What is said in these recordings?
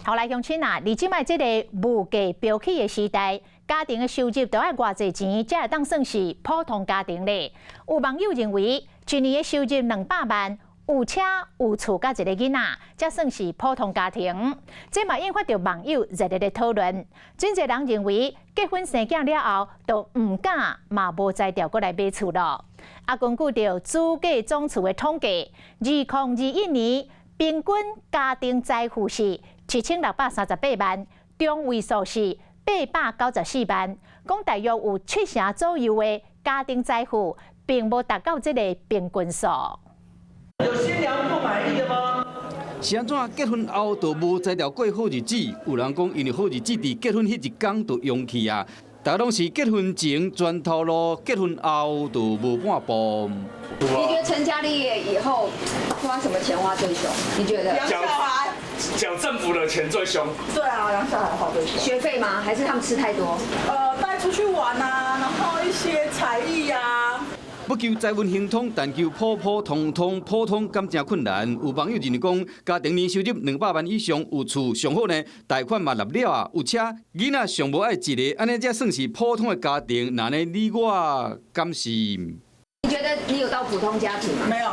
好來，鄉親啊，佇這擺這個物價飆起的時代，家庭的收入著愛偌濟錢，才會當算是普通家庭咧？有網友認為，一年的收入200萬，有車有厝佮一个囡仔，才算是普通家庭。這嘛引發著網友熱烈的討論。真濟人認為，結婚生囝了後，就毋敢嘛無才調閣來買厝囉。啊，根據著主計總處的統計，2021年平均家庭財富是7638萬，中位數是894萬，講大約有七成左右的家庭財富並無達到這个平均數。有新娘不滿意的嗎？是按怎結婚後就無才調過好日子？有人講，因為好日子佇結婚彼一工就用去啊。大家攏是結婚前全頭路，結婚後就無半步。你覺得成家立業以後花什麼錢花最兇？你覺得？養小孩，繳政府的錢最兇。對啊，養小孩花最兇。學費嗎？還是他們吃太多？帶出去玩啊，然後一些才藝啊。欲求財運亨通，但求普普通通，普通敢誠困難。有網友認為講，家庭年收入200萬以上，有厝上好呢，貸款嘛納了啊，有車，囡仔上無愛一个，按呢才算是普通的家庭。那呢，你我敢是？你覺得你有到普通家庭嗎？沒有，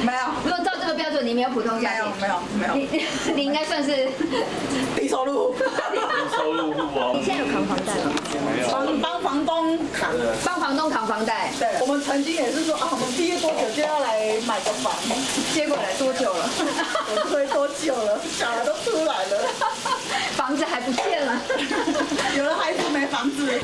沒有。如果照這個標準，你沒有普通家庭？沒有，沒有，沒有。你應該算是低收入。低收入戶哦。你現在有扛房貸嗎？沒有。幫房東扛。幫房東扛房貸。對，我們曾經也是說啊，我們畢業多久就要來買個房，結果來多久了？我推多久了？小孩都出來了，房子還不見了。有了孩子沒房子。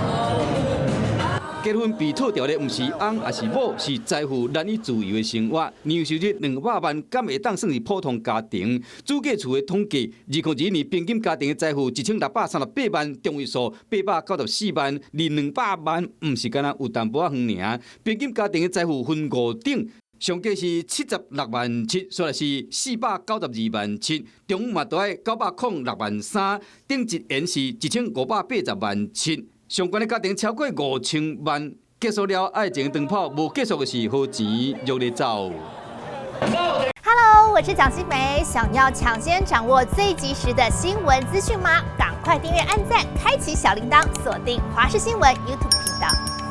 結婚被套牢的毋是翁，抑是某，是財富難以自由的生活。年收入200萬，敢會當算是普通家庭？主計處的統計，2021年平均家庭的財富1638萬，中位數894萬，離200萬毋是干焦有淡薄仔遠爾。平均家庭的財富分五等。上低是76萬7，煞來是492萬7，中嘛著愛906萬3，頂一緣是1580萬7。上懸的家庭超過5000萬，結束了愛情長跑，無結束的是好錢欲咧走。 Hello，我是蔣新梅，想要搶先掌握最及時的新聞資訊嗎？趕快訂閱、按讚、開啟小鈴鐺，鎖定華視新聞 YouTube 頻道。